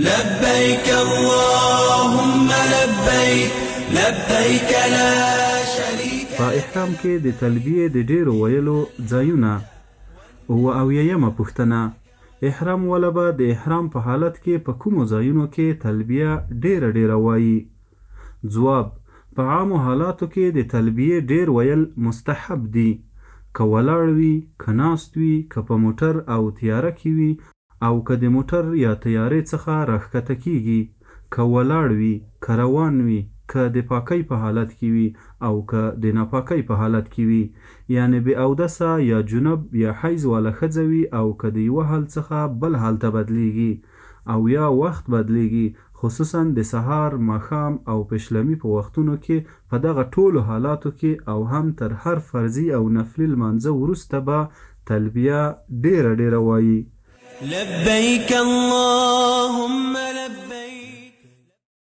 لبیک اللهم لبیک لبیک لا شریک په احرام کې د تلبیې د ډېرو ویلو ځایونه. اووه اویایمه پوښتنه، احرام واله به د احرام په حالت کې په کومو ځایونو کې تلبیه ډېره ډېره وایي؟ ځواب، په عامو حالاتو کې د تلبیې ډېر ویل مستحب دي، که ولاړ وي، که ناست وي، که په موټر او طیاره کې وي او که د موټر یا طیارې څخه راښکته کیږي، که ولاړ وي، که روان وي، که د پاکۍ په حالت کې وي او که د ناپاکۍ په حالت کې وي، یعنې بې اودسه یا جنب یا حیض واله ښځه وي او که د یوه حال څخه بل حال ته بدلیږي او یا وخت بدلیږي خصوصا د سهار، ماښام او پشلمي په وختونو کې په دغه ټولو حالاتو کې او هم تر هر فرضي او نفلي لمانځه وروسته به تلبیه ډېره ډېره وايي. لبیک اللهم.